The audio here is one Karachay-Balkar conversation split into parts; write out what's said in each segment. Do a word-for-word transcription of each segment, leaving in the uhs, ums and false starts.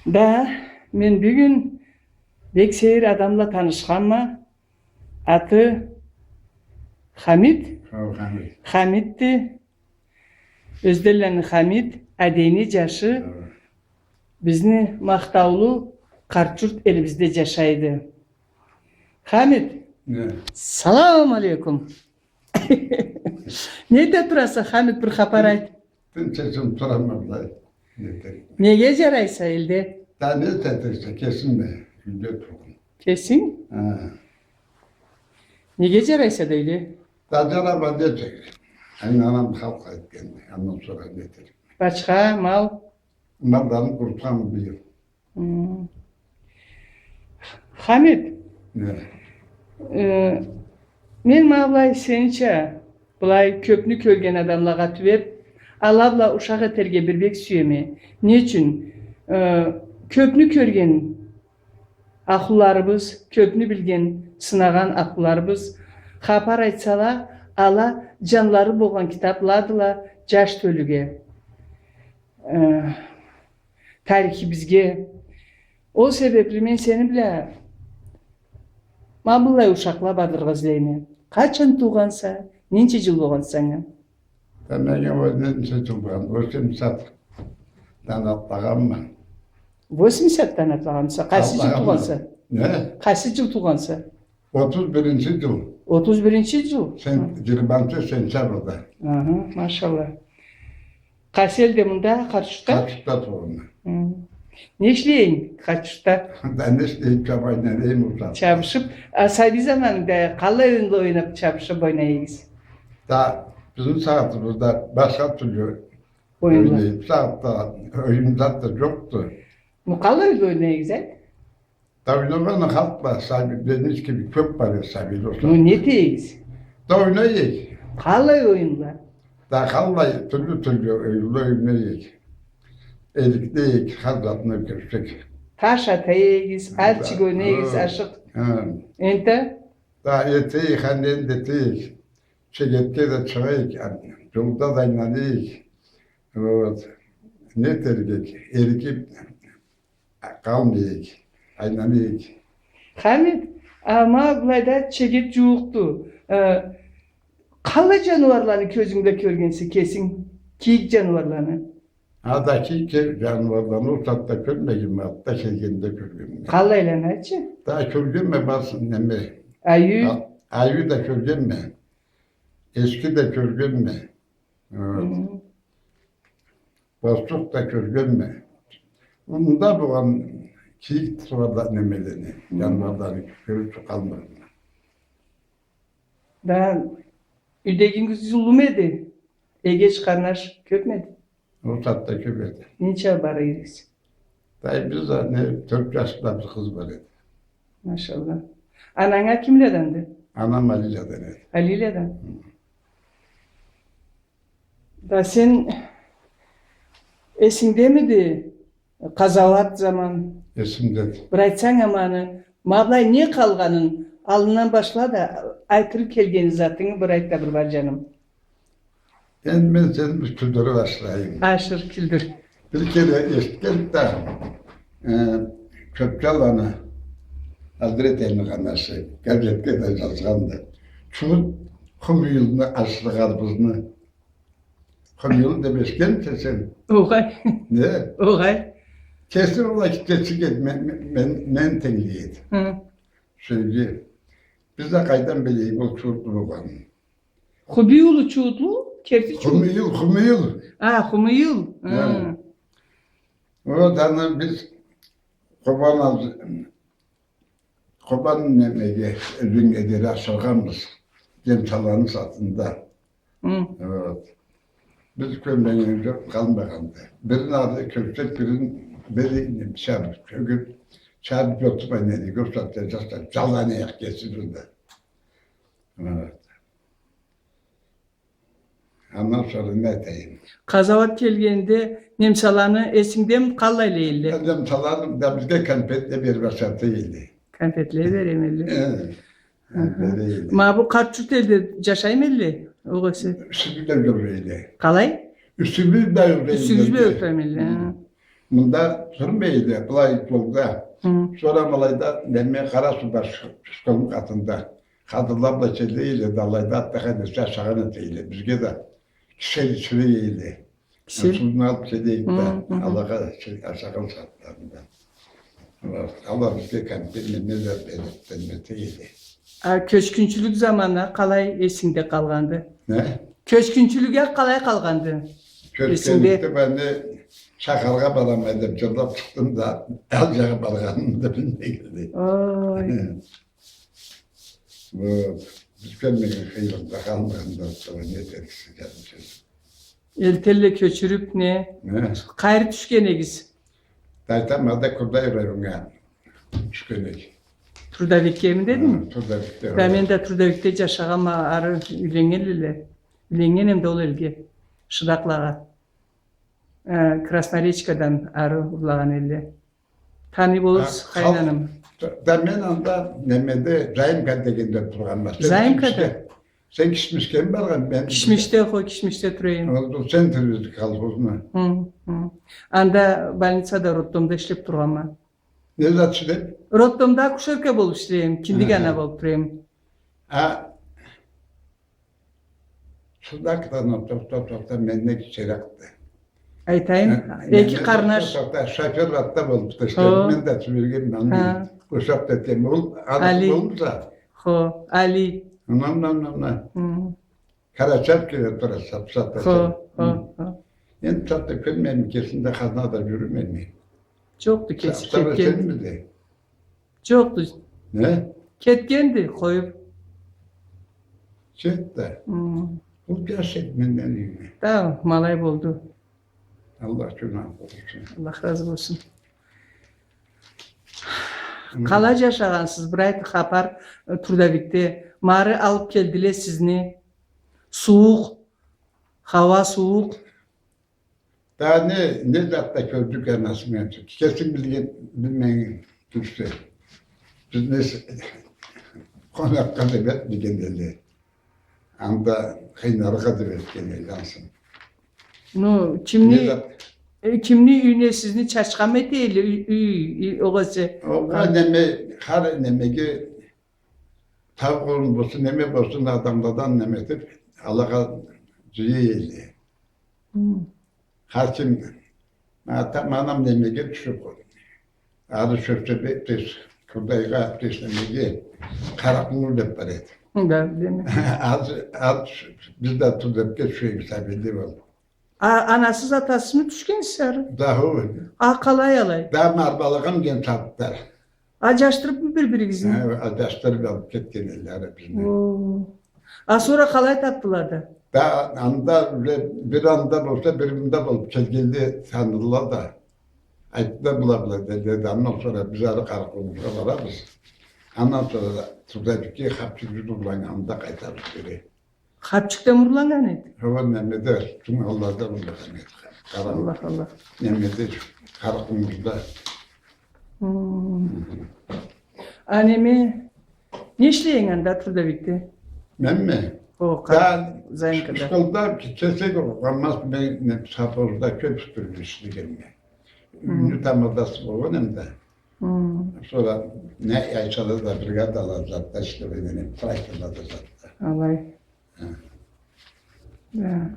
Да, мен бюгюн бек сейир адам бла танышханма. Аты Хамит. Хау, Хамит. Хамитди. Ёзденланы Хамит, Адейни джашы. Хау. Бизни махтаулу Къарт-Джурт элибизде джашайды. Хамит. Не? Салам алейкум. Не эте тураса, Хамит, бир хапар айт. Тынч эсим турама былай. Не этерик? Неге джарайса элде? Да не этериксе, кесим да юйде тургъан. Кесинг? Хы. Неге джарайса да юйде? Да джарама, не этерик? Анам халкъ этгенди. Андан сора не этерик? Бачха, мал? Малланы къурутханма быйыл. Хмм. Хамит, не? Э, мен ма былай сенича, былай кёпню кёрген адамлагъа тюбеб, ала бла ушакъ этерге бир бек сюеме. Не ючюн? Э, кёпню кёрген ахлуларыбыз, кёпню билген, сынагъан ахлуларыбыз хапар айтсала, ала джанлары болгъан китабладыла джаш тёлюге. Э, тарихибизге. Ол себебли мен сени бла ма быллай ушакъла бардыргъа излейме. Къачан туугъанса, ненча джыл болгъан санга? Да, меннге ол ненча джыл болгъан? Восемьдесятдан атлагъанма. Восемьдесятдан атлагъанса? Къайсы джыл туугъанса? Не? Къайсы джыл туугъанса? Отуз биринчи джыл. Отуз биринчи джыл? Сен-, хы, джыйырманчы сентябрда. Аха, машалла. Къайсы элде, мында, Къарт-Джуртда? Къарт-Джуртда туугъанма. Хы. Не ишлейинг Къарт-Джуртда? Да не ишлейим, чаб-, айланайым ол сагъатда. Чабышыб, а сабий заманында къаллай оюнла ойнаб, чабышыб ойнайыгъыз? Да, бизни сагъатыбызда башха тюрлю оюнла ойнайыкъ. Бу сагъатда оюн зат да джокъду. Ну, къаллай оюнла ойнайыгъыз, э? Да ойнагъаны халкъ бла, сабий, бизни кибик кёб бар эди сабийле. Ну, не этейиксиз? Да ойнайыкъ. Къаллай оюнла? Да къаллай, тюрлю-тюрлю оюнла ойнайыкъ. Эликлейик, хар затны кёрсек. Таш атайыгъыз, арчик ойнайыгъыз, ашыкъ. Хы. Энтда? Да этейик, хар нени да этейик. Чегетге да чыгъайыкъ, джолда да айланайыкъ. Вот. Не этерик, эркин къалмайыкъ, айланайыкъ. Хамит, а ма былайда чегет джууукъду. Э, къаллай джаныуарланы кёзюнг бла кёргенсе, кесинг, кийик джаныуарланы? А, да, кийик джаныуарланы ол сагъатда кёрмегенме, артда келгенде кёргенме. Къаллайланы, айтчы. Да, кёргенме барысын, неме. Айю? А, айю да кёргенме. Эчки да кёргенме. Вот. Хы. Барсукъ да кёргенме. Мында болгъан кийик туугъанла немелени, хы, джаныуарланы кёрюб къалмагъанма. Да, юйдегигиз уллуму эди? Эгеч, къарнаш кёбмю эди? Ол сагъатда кёб эди. Ненча бар эдигиз? Да биз да, не, тёрт джаш бла бир къыз бар эди. Машалла. Ананг а кимледенди? Анам Алиладан эди. Алиладан? Хы. Да сен эсингдемиди къазауат заман? Эсимдеди. Бир айтсанг а ма аны, ма былай не къалгъанын, аллындан башла да, айтыргъа келген затынгы бир айт да бир, бар джаным. Энди мен сени бир кюлдюрюб башлайым. Ашыр, кюлдюр. Бир кере эшитгенме да, э, Кёпчаланы Азрет Эмирхан ашы газетге да джазгъанды. Чууут Хумуюлну ашлыгъарыбызны. Хумуюл деб эшитгенмисе сен? Огъай. Не? Огъай. Кеси ол кеси мен, мен, мен тенглей эди. Хы. Сёлешди. Биз да къайдан билейик ол чууут болгъанын. Хубий улу чуутлу, керти чуут. Хумуюл, Хумуюл. А, Хумуюл. Хы. Хы. Вот аны биз Къобан аз-, Къобан немеге, ёзеннге дери ашыргъанбыз. Немсаланы сыртында. Хы. Вот. Биз кёрмеген джокъ, къалмагъанды. Бирин ары кёрсек, бирин бери немсал чабыб, чёгюб, чабыб джотуб айланайыкъ, ол сагъатда джашлар, джалан аякъ кесибиз да. Вот. Андан сора не айтайым? Къазауат келгенде немсаланы эсингдеми, къаллай элле? Немсаланы да бизге конфетле бериб ашата элле. Конфетле береме элле. Э, хы, бере элле. Ма бу къарт джурт элде джашайма элле, огъесе? Юсюбюз бла джюрюй элле. Къалай? Юсюбюз бла джюрюй элле. Юсюбюз бла джюрюй элле, хы. Мында турмай эди, былай джолда. Хы. Сора ма алайда, неме, Къара суу баш школну къатында. Къадынла бла келе эди, да алайда атда хайдаса ашагъан эте эди. Бизге да кишери чырай эди. Кишери? Сууну алыб келе эдик да, хы, хы, хы, алагъа ашагъан сагъатларында. Ала бизге конфет, неме да бериб, неме эте эди. А кёчгюнчюлюк заманы къалай эсингде къалгъанды? Не? Кёчгюнчюлюк а къалай къалгъанды эсингде? Кёчгюнчюлюкде мен да шахаргъа барама деб джырлаб чыкъдым да, ал джагъа баргъанымы да билмей келди. Ой. Хы. Бу биз кёрмеген къыйынлыкъда къалмагъандан сора не этериксе, джаным, сёз. Элтелле кёчюрюб, не? Не? Къайры тюшген эдигиз? Да айтама да, Курдай районнга тюшген эдик. Трудовикгеми дединг? Хы, Трудовикге. Да мен да Трудовикде джашагъанма, ары юйленнгенле. Юйленнгенме да ол элге. Шыдакълагъа. Э, Красноречкадан ары урлагъан элле. Таный болурсуз, къайнанам. Да мен анда немеде, Заимка дегенде тургъанма. Заимкада? Сен Кишмишге баргъанмы? Мен Кишмишде, хо, Кишмишде тура эдим. Ол центрибизни колхозну. Хы, хы. Анда больницада, роддомда ишлеб тургъанма. Не зат ишлеб? Роддомда акушерка болуб ишлей эдим, киндик ана болуб тура эдим. А, Сюда къатына тохта, тохта, мен да кичирекди. Айтайым, эки къарнаш. Тохта, шофёр атда болуб ишледи. Мен да сюйгенме, аны къошаб этгенме. Ол аны болмаса. Хо, Али. Мына, мына, мына, мына. Карачаевкеде тура, сап-, сап-, хо, хо, хо. Энди сагъатда кёрмейме, кесин да, хазна да джюрюмейме. Джокъду, кеси кетгенди. Джокъду. Не? Кетгенди, къоюб. Кетди. Хы. Ол джаш эди менден юйюме. Да, ма алай болду. Аллах джюнагъын къоюб. Аллах разы болсун. Хы. Къалай джашагъансыз, бир айт, хапар, э, Трудовикде. Ма ары алыб келдиле сизни. Сууукъ, хауа сууукъ. Да не, не зат да кёрдюк анасынгдан. Кесинг билген, билмеген тюшсе. Биз не с-, къонакъгъа деб этмеген эдиле. Анда къыйналыргъа деб этген эдиле ансы. Ну, кимни, э, кимни юйюне сизни чачханмы эте эдиле, юй, юй, юй, огъесе? Огъай, неме, хар немеге Тауукъ болсун, неме болсун, адамладан неме этиб, алагъа джыйа эдиле. Хы. Хар ким, ма, ата-, ма анам немеге тюшюб, ары Чёпчебек тез, Курдайгъа тез немеге, Къаракъунгур деб бар эди. Да, билеме. Аз, аз, биз да Трудовикге тюшебиз, сабийле болуб. А, анасыз, атасызмы тюшгенсиз ары? Да, хо. А, къалай алай? Да, ма арбалагъа минген сагъатда. А, аджашдырыбмы бир-биригизни? Хе, аджашдырыб алыб кетген эдиле бизни. О. А, сора къалай табдыла да? Да, анда уже бир анда болса, бир мында болуб келгенле таныдыла да. Айтдыла, была, была, дедиле да, андан сора биз ары Къаракъунгургъа барабыз. Андан сора да Трудовикге, Хапчик джюрюлгенде къайтабыз бери. Хапчикде урланнган эди? Хо, немеде, туманлада урланнган эди. Аллах, Аллах. Немеде, Къаракъунгурда. Хы. А неме, не ишлей эдинг анда Трудовикде? Менми? Хо, да, Заимкада. Школда кесек окъугъанма, мен, мен совхозда кёб тюрлю ишлегенме. Хы. Юйню тамадасы болгъан эдим да. Хы. Сора не Айчада да бригадала затда ишлегенме, тракторлада затда. Алай. Хы. Да.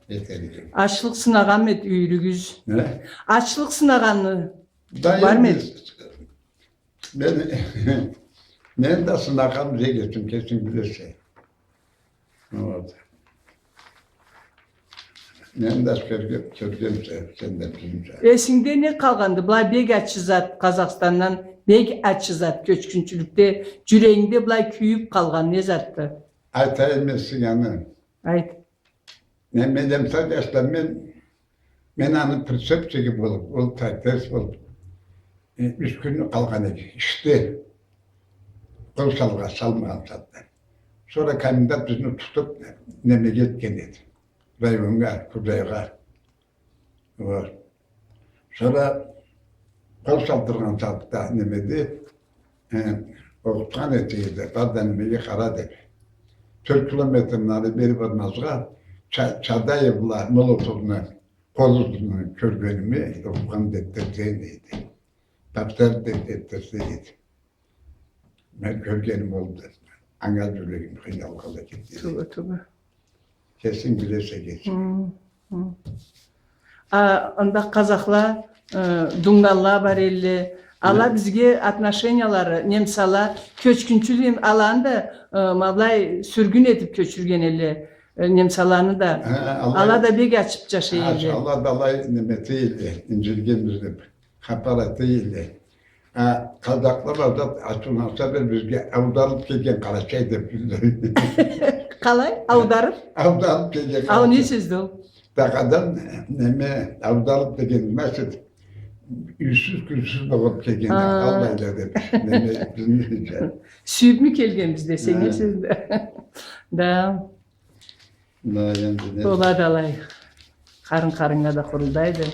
Этерик. Ачлыкъ сынагъанмы эди юйюрюгюз? Не? Ачлыкъ сынагъаны бармы эди? Мен, мен да сынагъанма, джегетим, кесинг билесе. Вот. Мен да кёргем, кёргемча, сен да билгенча. Эсингде не къалгъанды? Былай бек ачы зат, Къазахстандан бек ачы зат, кёчгюнчюлюкде джюрегингде былай кюйюб къалгъан не затды? Айтайым мен сизге аны. Айт. Мен, мен да, мисал, джашла, мен, мен аны прицепчиги болуб, ол тракторист болуб, э, юч кюн къалгъан эдик ишде. Къол салгъа-, салмагъан сагъатда. Сора комендант бизни тутуб, немеге элтген эди. Районнга, Курдайгъа. Вот. Сора къол салдыргъан сагъатда немеде, э, окъутхан эте эди, бар да немеге къара деб. Тёрт километр нары бери бармазгъа Ча-, Чадаевла, Молотовну Къол узундан кёргеними окъугъан дефтерде эди. Дефтер де-, дефтерде эди. Мен кёргеним олду. Анга джюрегим къыйналгъанлай кетди. Тоба, тоба. Кесинг билесе, кесинг. Хы, хы. А, анда къазахла, э, дунганла бар элле. Ала бизге отношениялары, немсала, кёчгюнчю дейме, аланы да, э, ма былай сюргюн этиб кёчюрген элле, э, немсаланы да. Ха, ала да бек ачыб джашай элле. Ала да алай неме эте элле, инджилгенбиз деб. Хапар эте элле. А, къазахла бла да ачыуланса бир бизге аударылыб келген къарачай деб билдирди. Къалай? Аударыб? Аударылыб келген къарачай. Ау не сёздю ол? Дагъыдан, неме, аударылыб деген, значит, юйсюз-кюйсюз болуб келген, аллайла деб, неме, бизнича. Сюйюбмю келгенбиз десенг, не сёздю? Да. Да, энди не. Болады алай. Къарын къарыннга да къурулдайды.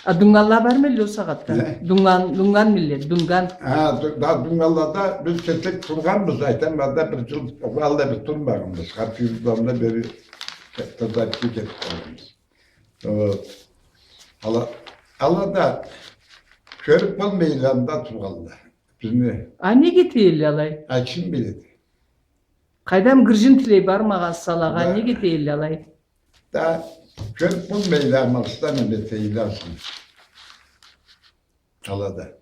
А дунганла бармы элле ол сагъатда? Не? Дунган, дунган миллет, дунган. Ха, ду-, да, дунганлада биз кесек тургъанбыз, айтама да, бир джыл, валлахи, биз турмагъанбыз. Къарт юйюбюзден да бери кетиб къалгъанбыз. Вот. Ала, ала да кёрюб болмай элле анда тургъанла бизни. А неге эте элле алай? А ким биледи? Къайдам, гыржын тилей бармагъан салагъа, неге эте элле алай? Да, кёрюб болмай элле, амалсыздан неме эте элле алай. Ала да.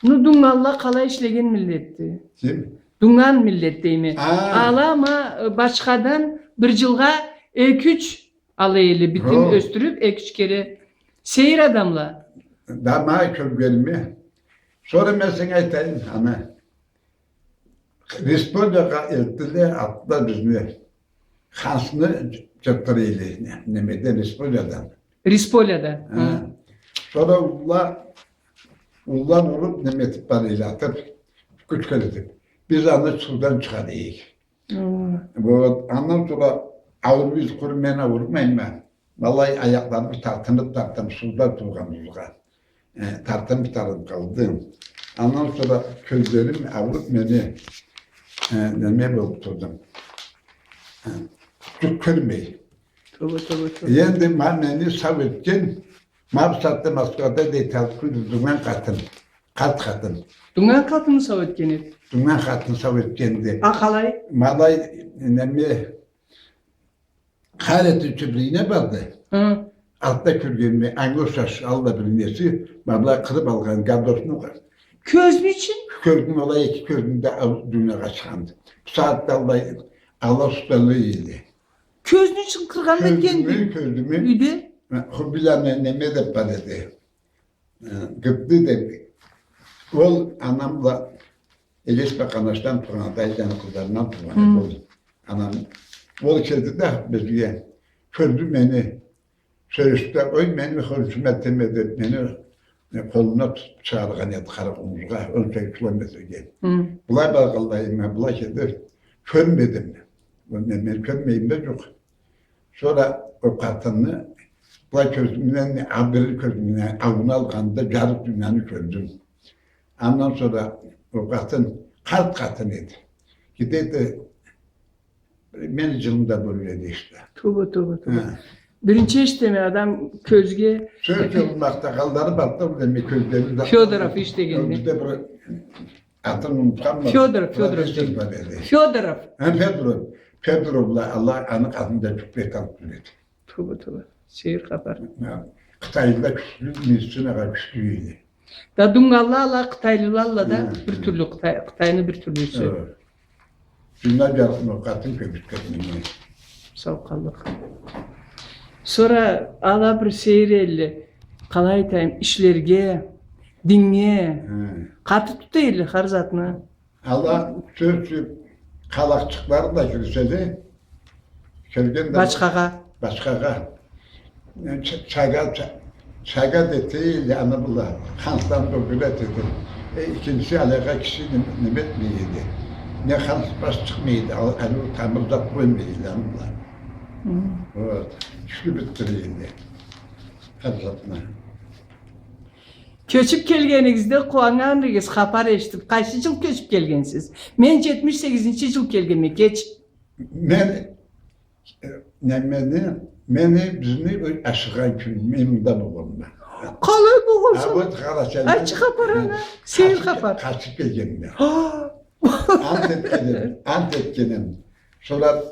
Ну, дунганла къалай ишлеген миллетди? Ким? Дунган миллет дейме. А. Ала ма, э, бачхадан бир джылгъа эки-юч алай элле битим ёсдюрюб, эки-юч кере. Сейир адамла. Да, ма кёргеними. Сора мен сеннге айтайым, ана. Республикагъа элтдиле, атдыла бизни. Хансны джыртыр элле, не-, немеден, Рисполядан. Рисполяда. Ха. Хы. Сора улла, улла уруб, неме этиб бара элле, атыб, кюч кёргюзтюб. Биз аны суудан чыгъара эдик. Хы. Вот, андан сора ауруйбуз, къуру мен аурумайма. Ма алай аякъларыбыз тартыныб-тартыныб, сууда тургъаныбызгъа, э, тартыныб-тартыныб къалдым. Андан сора кёзлерим ауруб мени, э, неме болуб турдум. Э, джукъ кёрмей. Тоба, тоба, тоба. Энди ма мени сау этген, ма бусагъатда Москвада дейди, алты кюндю, дунган къатын. Къарт къатын. Дунган къатынны сау этген эди? Дунган къатын сау этгенди. А къалай? Ма алай, неме, Халети ючюн бир ийне барды. Хы. Артда кёргенме, анга ушаш аллай бир ийнеси, ма былай къырыб алгъан гадосну къы-. Кёзню ичин? Кёзню, алай эки кёзню да ал-, дуниягъа чыгъанды. Бусагъатда аллай, аллай усталы эди. Кёзню ичин къыргъан этгенди? Кёзню, кёзню. Юйде? Хубиланы неме деб бар эди. Э, Гыбды деб. Ол анам бла Элеш бла Къанашдан тургъан, дайыны къызларындан тургъан эди ол. Анам, ол келди да бизге, кёрдю мени, сёлешди да, ой, мени хоншум этеме деб, мени, э, къолумдан тутуб чыгъаргъан эди къаракъумузгъа, он сегиз километрге. Былай баргъанлайыма, былай келди, кёрмедим. Мен, мен кёрмейим да джукъ. Сора ол къатынны, былай кёзюмден, а, бир кёзюмден, ауну алгъанда джарыкъ дунияны кёрдюм. Андан сора ол къатын, къарт къатын эди. Где-то мени джылымда болур эди ишде. Тоба, тоба, тоба. Ха. Биринчи эшитеме адам кёзге. Сёз джокъ, махтагъанлары барды да, ол эми кёзлерин да. Фёдоров иш дегенде. Ол бизде бир Атын унутханма. Фёдоров, Фёдоров профессор дейди. Бар эди. Фёдоров. Ха, Фёдоров. Фёдоров бла алай, аны къатында джукъ бек алыб джюрюдю. Тоба, тоба. Сейир хапар. Ха. Къытайлыла кючлю, медицинагъа кючлю эди. Да дунгалла ала, къытайлыла ала да бир тюрлю, Къытай, Къытайны бир тюрлюсю. Ха. Джумабек, ол къатын кёбюртген мени. Сау къаллыкъ. Сора ала бир сейир элле, къалай айтайым, ишлерге, диннге, хы, къаты тута элле хар затны. Ала сёз ючюн къалакъчыкълары бла джюрюселе, Келген да бачхагъа. Бачхагъа. Э, ча-, чага, ча-, чага да эте эди, аны бла. Хансдан да ёгюлет эди. Э, экинчи алайгъа киши нем-, неме этмей эди. Не ханс баш чыкъмай эди, ал-, аны тамыр зат къоймай эди аны бла. Хы. Вот. Кючлю битдире эди. Хар затны. Кёчюб келгенигизде къууаннган эдигиз, хапар эшитиб. Къайсы джыл кёчюб келгенсиз? Мен джетмиш сегизинчи джыл келгенме, кеч. Мен, э, немени, Мени, бизни бу ашыргъан кюн мен мында болгъанма. Къалай болгъанса? А, вот Къарачайдан. Ачыкъ хапар аны. Сейир хапар. Къачып келгенме. Ант этгенме, ант этгенме. Сора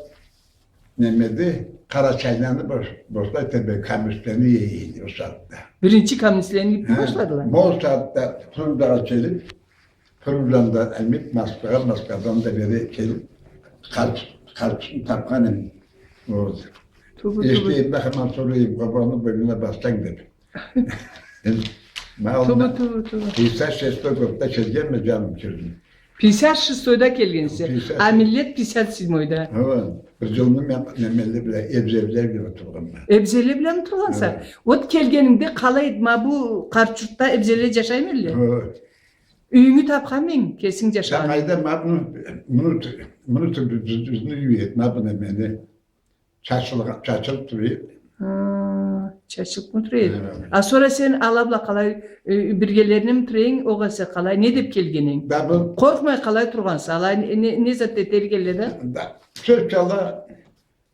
немеди, Къарачайланы бош-, бошлай тебе коммунистлени ие эди ол сагъатда. Биринчи коммунистлени бошладыла. Ол сагъатда Фрунзагъа келип, Фрунзаны да эмип, Москвагъа, Москвадан да бери келип, къарч-, къарчыкъны тапхан эм. Ол. Тюбю, тюбю. Эшитгенде хаман сорай эм, къобаны бойнуна бассанг деп. Ма... Тюбю, онда тюбю, тюбю. Пятьдесят шестой годда келгенме, джаным, кёрдюм. Пятьдесят шестойда келгенсе, пятьдесят шесть. А миллет пятьдесят седьмойда. Хо, бир джылны мен немеле бла, эбзеле бла тургъанма. Эбзеле бла тургъанса? Хо. Вот келгенингде къалай эди, ма бу къарт джуртда эбзеле джашайма эдиле? Хо. Юйюнгю тапханмыса, кесинг джашагъан? Сен къайда, ма муну, муну, муну ту-, биз-, бизни юй эди, ма бу немени. Чачылгъа-, чачылып тура эди. Хы, чачылыпмы тура эди? Хы. А сора сен ала бла къалай, э, биргелеринеми тура эдинг, огъесе къалай, не деп келген эдинг? Да бу... Къоркъмай къалай тургъанса, алай не, не, не зат этерик эдиле да? Да, сёз ала,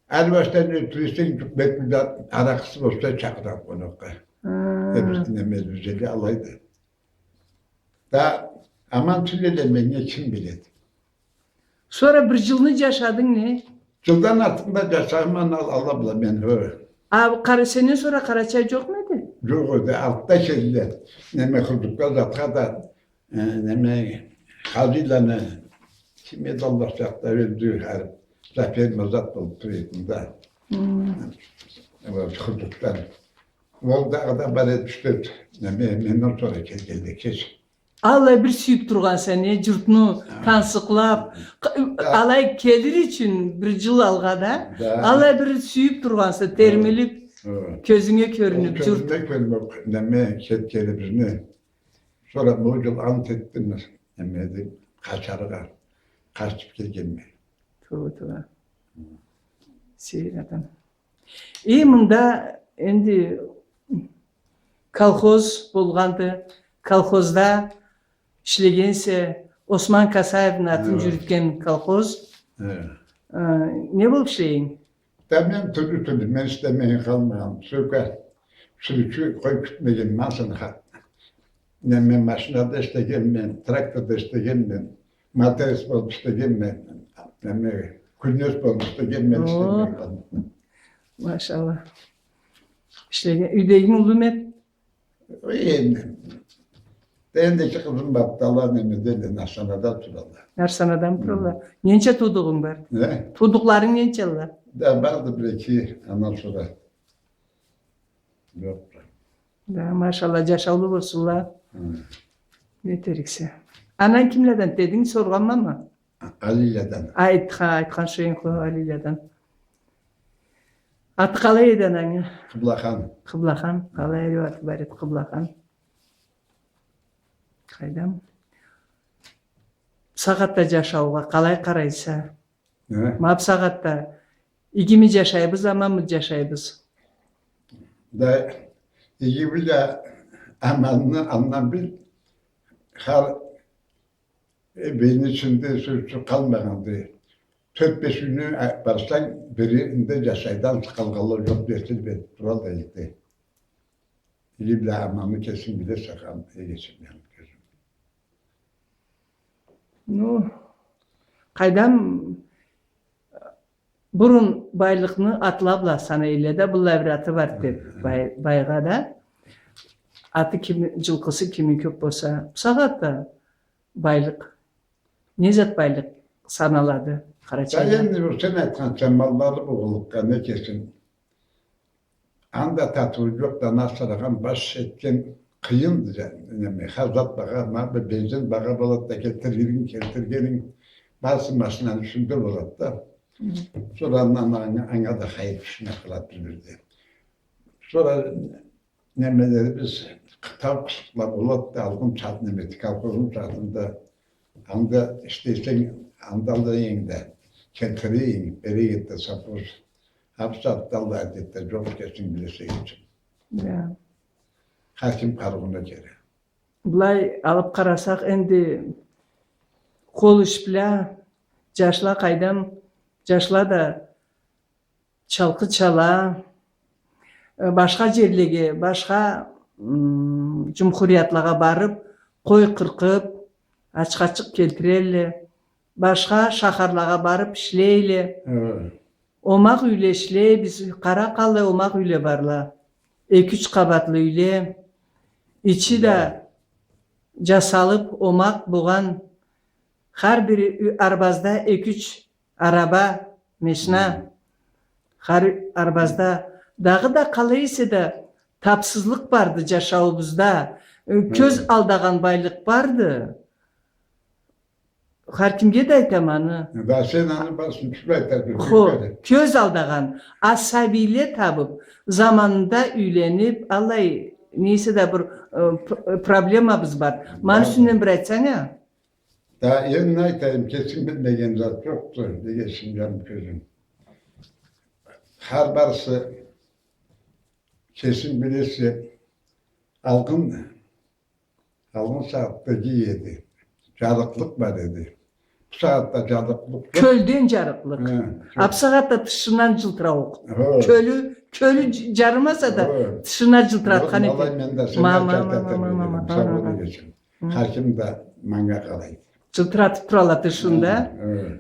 ары башда не тура эсенг, бек да аракъысы болса, чакъыралла къонакъгъа. Хы. Э, биз немебиз эди, алайды. Да аман тюл эдиле, мен не, ким биледи. Сора бир джылны джашадынг, не? Джылдан артыкъ да джашагъанма ал-, ала бла мен, хо. А, Къара-, сенден сора Къарачай джокъму эди? Джокъ эди, артда келдиле. Неме, Хурдукла затха да, э, неме, Хазийланы, ким эди, Аллах сакъласа, ёлдю, хар-, Зафер ма зат болуп тура эди да. Хы. Ол Хурдукланы. Ол дагъыда бар эди, ючден, неме, менден сора келгенле кеч. Алай бир сюйюп тургъанса, не, джуртну тансыкълап, къ-, алай келир ючюн бир джыл алгъа да, алай бир сюйюп тургъанса, термилип, кёзюнге кёрюнюп, джурт. Кёзюме кёрюнюп, неме, кетгенибизни. Сора бу джыл ант этдим, неме, къачаргъа, къачып келгенме. Туура, туура. Сейир адам. Э, мында энди колхоз болгъанды, колхозда ишлегенсе, Осман Касаевни атын джюрютген колхоз. Э, не болуп ишлей эдинг? Да мен тюрлю-тюрлю, мен ишлемейин къалмагъанма. Сёке, сюрючю, къой кютмеген, ма сен ха-, неме, машинада ишлегенме, тракторда ишлегенме, матрос болуп ишлегенме, неме, кузнец болуп ишлегенме, ишлемейин къалмагъанма. Машаллах. Ишлеген, юйдегинг уллуму эди? Энди, энди эки къызым барды, ала неме эдиле, Нарсанада туралла. Нарсанадамы туралла? Хы. Ненча туудугъунг бар? Не? Туудукъларынг ненчалла? Да барды бир-эки, андан сора джокъду. Да, машаллах, джашаулу болсунла. Хы. Не этериксе. Ананг кимледен дединг, соргъанмамы? Алийледен. Айт-, ха, айтхан эдинг, хо, Алийледен. Аты къалай эди анангы? Къыблахан. Къыблахан. Къалай эди, аты бар эди, Къыблахан. Къайдам. Бусагъатда джашаугъа къалай къарайса? Э? Ма бусагъатда игими джашайбыз, аманмы джашайбыз? Да, иги бла аманны андан бил, хар, э, бийни ичинде сёз къалмагъанды. Тёрт-беш юйню, а, барсанг, биринде джашайдан къалгъанла джокъ, джетилиб туралла да. Иги бла аманны кесинг билесе, эгечим, джаным, кёзюм. Ну, къайдам, бурун байлыкъны атла бла санай эдиле да, быллай бир аты бар деб, бай-, байгъа да. Аты кими, джылкъысы кими кёб болса, бусагъатда байлыкъ. Не зат байлыкъ саналады, Къарачайда? Да энди бу сен айтханча, маллары болгъанлыкъгъа, не кесим. Анда татыуу джокъ да, насырагъан, баш этген къыйынды, неме, хар зат багъа, ма бир бензин багъа болады да, келтиргенинг, келтиргенинг, барысы машинаны юсюнде болады да. Хы. Сора андан анга, анга да хайыр тюшмей къалады бир-бирде. Сора немелерибиз, къытау къысхла болады да, алгъын чат-, неме, колхозну чатында, анда ишлесенг, анда алайынг да, келтирейинг, берейинг да, совхоз. Хапса атда аллай адет да джокъ, кесинг билесе, эгечим. Да. Хар ким къарыууна кёре. Былай алыб къарасакъ, энди къол иш бла джашла, къайдам, джашла да чалкъы чала, Э, башха джерлеге, башха, м, джумхуриятлагъа барыб, къой къыркъыб, ачха-ачыкъ келтирелле. Башха шахарлагъа барыб ишлейле. Хы. Омакъ юйле ишлейбиз, къара къаллай омакъ юйле барла. Эки-юч къабатлы юйле. Ичи да джасалыб, омакъ болгъан. Хар бир ю-, арбазда эки-юч араба, мешна. Хы. Хар арбазда. Дагъыда къалай эсе да табсызлыкъ барды джашауубузда. Э, кёз алдагъан байлыкъ барды. Хар кимге да айтама аны. Да сен аны басын тюшюрюб айтырсынг. Хо, кёз алдагъан. А сабийле табыб, заманында юйлениб, аллай, не эсе да бир, э, п-, э, проблемабыз бар. Ма аны юсюнден бир айтсанг а. Да энди не айтайым, кесим билмеген зат джокъду, дегенсин, джаным, кёзюм. Хар барысы кесинг билесе, алгъын Алгъын сагъатда джий эди. Джарыкълыкъ бар эди. Бусагъатда джарыкълыкъ джокъ. Кёлден джарыкълыкъ. Хы, кёл. А бусагъатда тышындан джылтырауукъ. Хы. Кёлю, кёлю дж-, джарымаса да, хы, тышындан джылтыратхан эди. Алай мен да сени... Ма, ма, ма, ма, ма, ма, ма, ма. Сау бол, эгечим. Хы. Хар ким да манга къарайды. Джылтыратыб турала тышында. Хы, хы.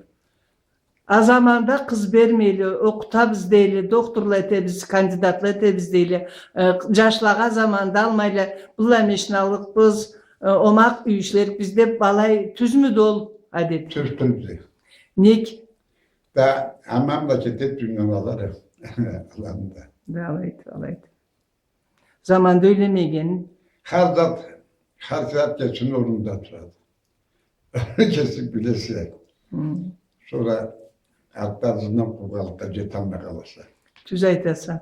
А заманда къыз бермейле, окъутабыз дейле, докторла этебиз, кандидатла этебиз дейле. Э, джашлагъа заманда алмайла, быллай мешналыкъбыз, э, омакъ юй ишлерикбиз деб, былай тюзмюдю ол адет? Тюз тюлдю. Нек? Да аман бла кетеди дунияла, аланы да. Да, алайды, алайды. Заманда юйлемеген. Хар зат, хар зат кесини орнунда турады. Кесинг билесе. Хы. Сора артда ызындан къуугъанлыкъгъа джеталмай къаласа. Тюз айтаса.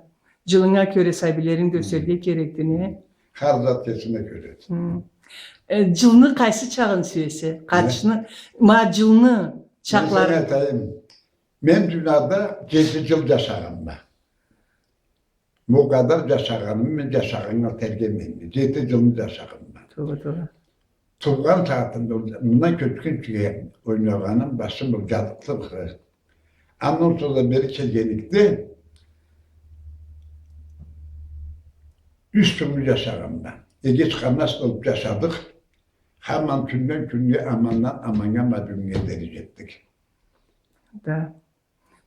Джылынга кёре сабийлеринг да ёсерге керекди, не? Хар зат кесине кёреди. Хы. Э, джылны къайсы чагъын сюесе? Къачны, ма джылны чакъларын. Мен сеннге айтайым. Мен дунияда джети джыл джашагъанма. Ма ол къадар джашагъанымы мен джашагъаннга тергемейме. Джети джылны джашагъанма. Туура, туура. Туугъан сагъатымда, мындан кёчгюнчюге ойнагъаным, башым бир джарыкълыкъ. Андан сора да бери келгенликде юч джылны джашагъанма. Эгеч-къарнаш болуб джашадыкъ. Хаман кюнден кюннге, амандан аманнга, ма бюгюннге дери джетдик. Да.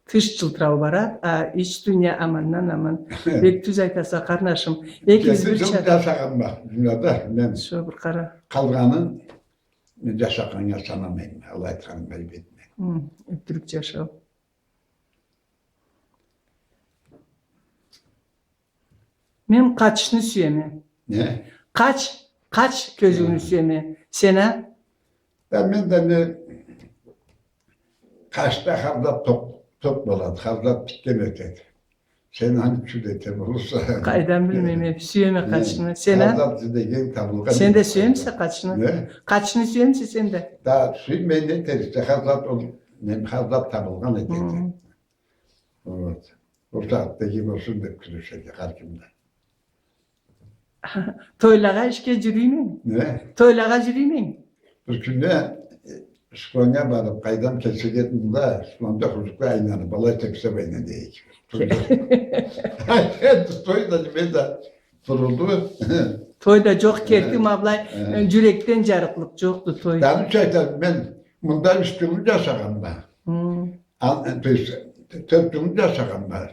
Тыш джылтырау барад, а ич дуния амандан аман. Бек тюз айтаса, къарнашым. Экигиз бир чакъ... Джети джыл джашагъанма дунияда мен. Шо бир къара. Къалгъанын мен джашагъаннга санамайма. Алай айтханым айыб этме. Хы, ётюрюк джашау. Мен къачны сюеме. Не? Къач, къач кёзюуюн сюеме. Сен а? Да мен да не, къачда хар зат токъ, токъ болады, хар зат битген этеди. Сен аны ючюн эте болурса. Къайдан билмейме, сюеме къачны. Сен а? Хар зат излеген табылгъан этеди. Сен да сюемисе къачны? Не? Къачны сюемисе сен да? Да сюймей не этериксе, хар зат ол, не, хар зат табылгъан этеди. Хы. Вот. Ол сагъатда иги болсун деб кюрешеди хар ким да. Тойлагъа ишге джюрюймюсенг? Не? Тойлагъа джюрюймюсенг? Бир кюнде, э, склоннга барыб, къайдам, кесек эдим да, склонда хузукъла айланыб, алай тепсеб айлана дейик. Тойда. Тойда неме да турулду. Тойда джокъ, керти, ма былай, э, джюрекден джарыкълыкъ джокъду той. Да аны ючюн айтама, мен мында юч джылны джашагъанма. Хы. Ан-, то есть, тёрт джылны джашагъанма.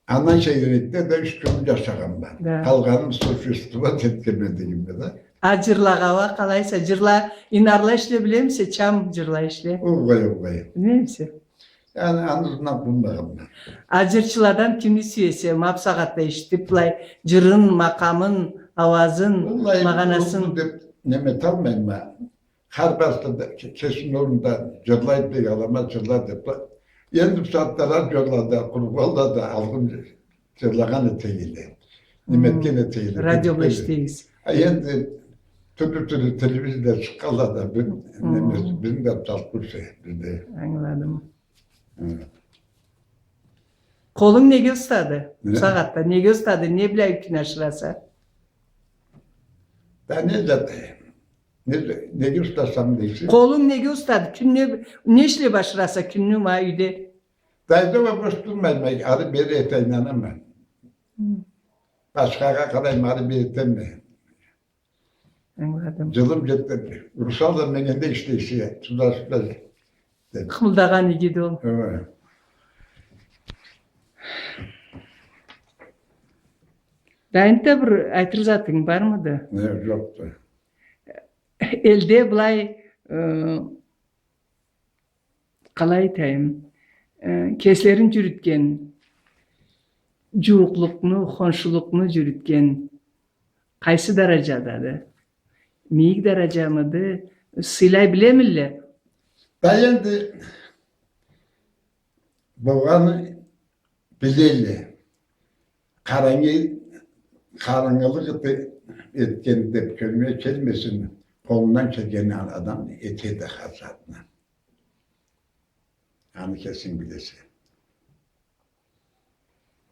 Андан сейирликде да юч джылны джашагъанма. Да. Къалгъанын существовать этгенме дегенме да. А джырлагъа уа къалайса? Джырла, инарла ишлей билемисе, чам джырла ишлей? Угъай, угъай. Билмеймисе? Яни, аны ызындан къууламагъанма. А джырчыладан кимни сюесе? Ма бусагъатда эшитиб, былай, джырын, макъамын, ауазын, магъанасын. Уаллахи, бу, бу деб неме эталмайма. Хар барысы да ке-, кесини орнунда джырлайды деб, аламат джырлайды деб. Энди бусагъатда радиола да, къуралла да алгъын джырлагъан эте эдиле. Неме этген эте эдиле. Радиола эшите эдигиз. А энди тюрлю-тюрлю телевизорла чыкъгъанла да, бир, неме, бирин да салыб къойса бизде. Ангыладым. Хы. Къолунг неге устады? Не? Бусагъатда неге устады? Не бла кюн ашыраса? Да не зат? Не, неге устасам дейсе? Къолунг неге устады? Кюннге не ишле башарса кюнню ма юйде? Дайда уа бош турмайма, ары-бери эте айланама. Башхагъа къарайма, ары бери этеме. Ангыладым. Джылым джетди. Урушалла, мен энди ишлейсе, туда-сюда, деб. Къымылдагъан игиди ол. Хы. Да энтда бир айтыр затынг бармыды? Не, джокъду. Элде былай, э, къалай айтайым, э, кеслерин джюрютген, джууукълукъну, хоншулукъну джюрютген къайсы дараджадады? Мийик дараджамыды? Сыйлай билемиле? Да энди болгъаны билелле. Къарангы-, къарангылыкъ эте-, этген деб кёлюме келмесин, къолундан келгенин адам этеди хар затны. Аны кесинг билесе.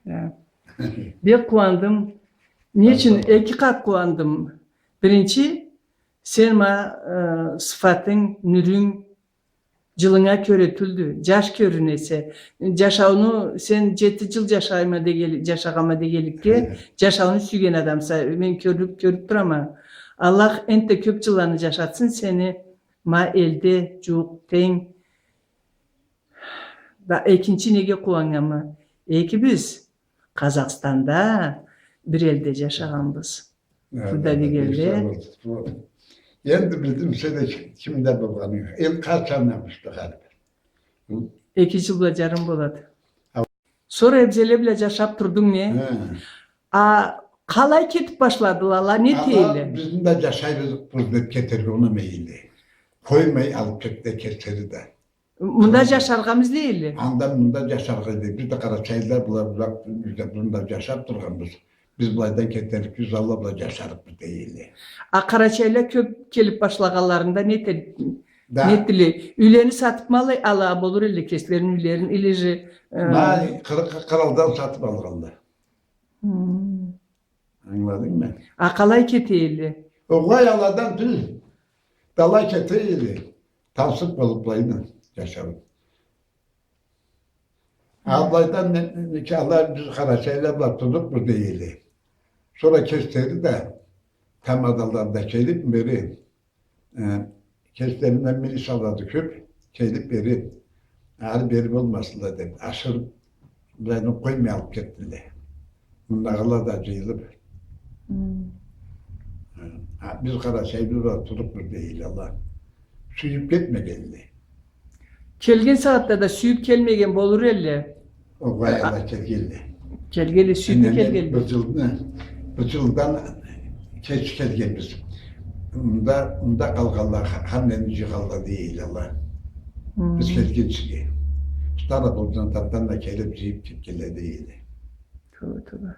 Да. Бек къууандым. Не ючюн? Эки къат къууандым. Биринчи, сен ма, э, сыфатынг, нюрюнг, джылынга кёре тюлдю. Джаш кёрюнесе. Джашауну сен джети джыл джашайма дегенли-, джашагъанма дегенликге, хы, джашауну сюйген адамса, мен кёрюб, кёрюб турама. Аллах энтда кёб джылланы джашатсын сени, ма элде джууукъ тенг. Да экинчи неге къууаннганма? Экибиз Къазахстанда бир элде джашагъанбыз. Хы, Трудовик элде. Энди билдим, сенде ким-, кимде болгъаны. Эл къачан ауушду, хар бир? Эки джыл бла джарым болады. Ау. Сора эбзеле бла джашаб турдунг, не? Хы. А къалай кетиб башладыла ала, не тейле? Бизни да джашайбыз деб кетерге унамай эдиле. Къоймай алыб кетди кеслери да. Мында джашаргъа излей эдиле. Анда мында джашаргъа излей эдиле. Биз да къарачайлыла, была, была, биз да мында джашаб тургъанбыз. Биз былайдан кетерикбиз, алла бла джашарыкъбыз дей эдиле. А къарачайлыла кёб келиб башлагъанларында не те-, да, не этдиле? Юйлени сатыбмы ала, ала болур эдиле кеслерини юйлерин, или же, э, ма, къыр-, къыралдан сатыб алгъанла. Хы. Ангыладынгмы? А къалай кете эдиле? Огъай, аладан тюл. Дала кете эдиле. Тансыкъ болуб былайдан джашаб. А былайдан не, не, никяхла биз къарачайлыла бла тутукъбуз дей эдиле. Сора кеслери да тамадалары да келиб бери, э, кеслеринден милициялары да кёб келиб бери, ары бери болмасынла деб, ашырыб, былайны къоймай алыб кетдиле. Мындагъыла да джыйылыб. Хы. А биз къарачайлыла тутукъбуз дей эдиле ала. Сюйюб кетмегенле. Келген сагъатда да сюйюб келмеген болур эдиле. Огъай, ала келгенле. Келгенле, сюйюб келгенле. Бир джылны, бир джылдан кеч келгенбиз. Мында, мында къалгъанла, ха-, ханлени джыйгъанла дей эдиле ала. Хы. Биз келгинчиге. Устара болджан затдан да келиб, джыйыб кетгенле дей эдиле. Тоба, тоба.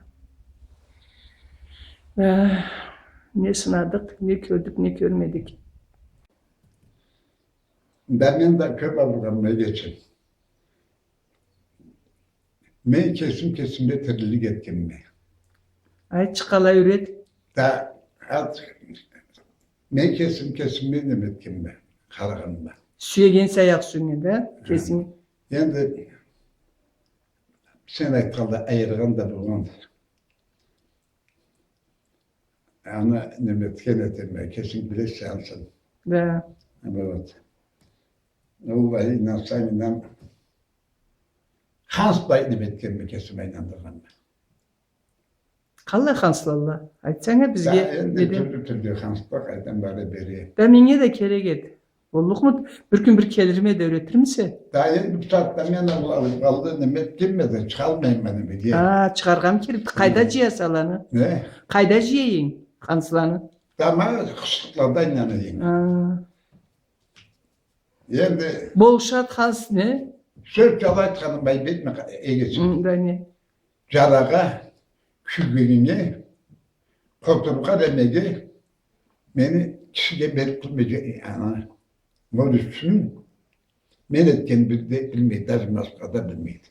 Эх, не сынадыкъ, не кёрдюк, не кёрмедик. Да мен да кёб ауругъанма, эгечим. Мен кесим кесиме тирилик этгенме. Айтчы, къалай, юйрет. Да, ат, мен кесим кесиме неме этгенме, къарагъанма. Сюегенсе аякъ юсюнге да, хы, кесинг. Энди сен айтханлай, айыргъан да болгъанды. Аны неме этген этеме, кесинг билесе ансын. Да. Вот. Аллахха ийнансанг, ийнан. Ханс былай неме этгенме, кесиме ийнандыргъанма. Къаллай ханслалла? Айтсанг а бизге. Да, энди тюрлю-тюрлю хансла, къайдан бары бери. Да меннге да керек эди. Боллукъмуду? Бир кюн бир келирме да, юретирмисе? Да энди бу сагъатда мен ол, ол, алды, неме этгенме да, чыгъалмайма немеге. А, чыгъаргъамы керек? Къайда джыяса аланы? Не? Къайда джыяса хансланы? Да ма къышлыкълада ийнанайым. А. Энди болушады ханс, не? Сёз джалай айтханым, айып этме, эгечим. Хы, да не? Джарагъа, кюйгенинге, къотургъа, немеге, мени кишиге берип турмай, ана, ол ючюн мен этгенни бир да билмейди, даже Москвада билмейди.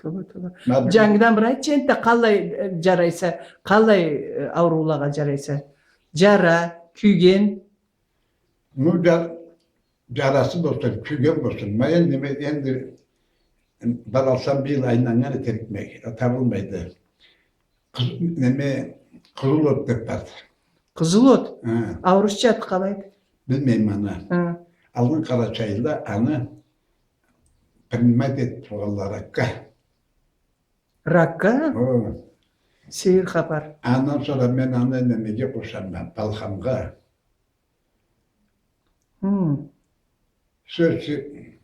Тоба, тоба. Джангыдан бир айтчы энтда, къаллай, э, джарайса, къаллай, э, ауруулагъа джарайса? Джара, кюйген. Ну, джа-, джарасы болсун, кюйген болсун. Ма энди, мен энди Баралсам, быйыл айланнган этерикме, табылмайды. Къыз-, неме, къызыл от деп барды. Къызыл от? Хы. А орусча аты къалайды? Билмейме аны. Хы. Алгъын къарачайлыла аны принимать этип тургъанла ракка. Ракка? Хы. Сейир хапар. Андан сора мен аны немеге къошама, балхамгъа. Хы. Сёз ючюн,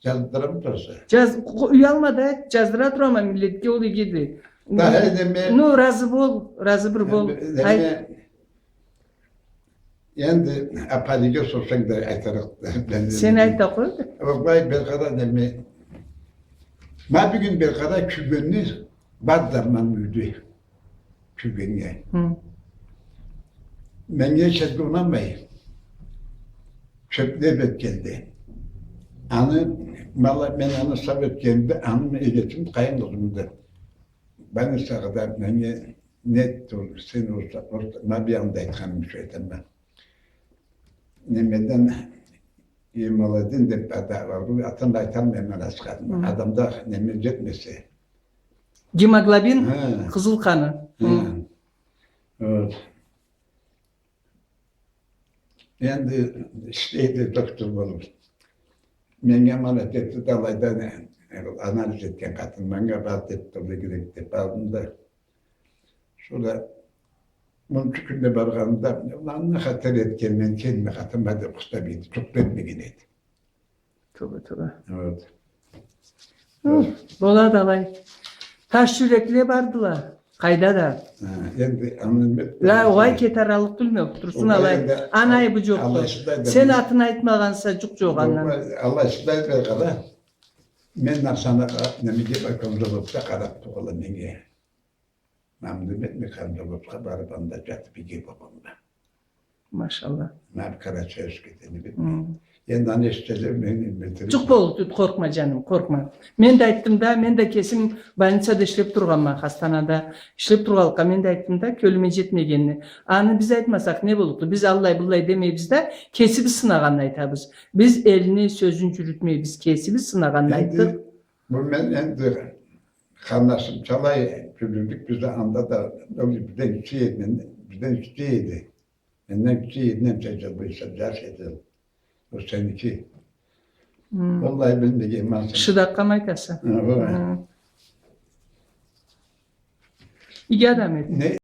жаздырамы тураса? Жаз-, уялма да, жаздыра турама, миллетге ол игиди. Да, ну, неме, ну, разы бол, разы бир бол. Неме, айт. Энди апайгъа сорсанг да айтарыкъ. Сен айт да къой. Огъай, бир къара, неме. Ма бюгюн бир къара кюйгенни бар дарман юйдю. Кюйгеннге. Хы. Меннге эчерге унамай. Чёплеп этгенди. Аны, ма мен аны сау этгенде, аны эгечим, къайын къызымды. Больницагъа да меннге не этди ол, сен орта, орта, ма бир анда айтханым ючюн айтама. Немеден, гемологен деп аты бар, атын айталмайма, аны ачыкъ атын. Хы. Адамда неме жетмесе. Гемоглобин, хы, къызыл къаны. Хы. Хы. Вот. Энди ишлейди доктор болуп. Меннге аманат этди да, алайда не, анализ этген къатын, манга бар деп, турду керек деп, бардым да. Сора мынчы кюнде баргъанымда, улан, не хата этгенме, сени хатанг деп къустап эди, жукъ бермеген эди. Тёбе, тёбе. Вот. Уф, болады алай. Таш жюрекле бардыла. Къайда да. Хы, энди аны мен... Ла, огъай, кет аралыкъ тюлме, турсун алай. Энди анай бу жокъду. Сен атын айтмагъанса, жукъ жокъ андан. Алай шулай бир къара. Мен Нарсанагъа, немеге баргъанымда болса, къарап тургъанла меннге. Мамдым этме, Кандаловгъа барып, анда жатып, иги болгъанма. Машалла. Ма Карачаевскеде, не билейим. Хы. Энди аны эшитселе, мени билдирип. Жукъ болур, къоркъма, жаным, къоркъма. Мен да айтдым да, мен да кесим больницада ишлеп тургъанма, хастаханада ишлеп тургъанлыкъгъа мен да айтдым да, кёлюме жетмегенни. Аны биз айтмасакъ не боллукъду? Биз аллай-быллай демейбиз да, кесибиз сынагъанны айтабыз. Биз элни сёзюн жюрютмейбиз, кесибиз сынагъанны айтдыкъ. Энди бу мен энди къарнашым талай жюрюдюк биз да, анда да, ол бизден кичи эди, бизден кичи эди. Менден кичи эди, ненча жыл, бир жаш эди. Ол сеники. Хы. Валлахи билмегенме. Шыдакъгъамы айтаса? Хы, валлахи. Хы. Иги адам эди. Не?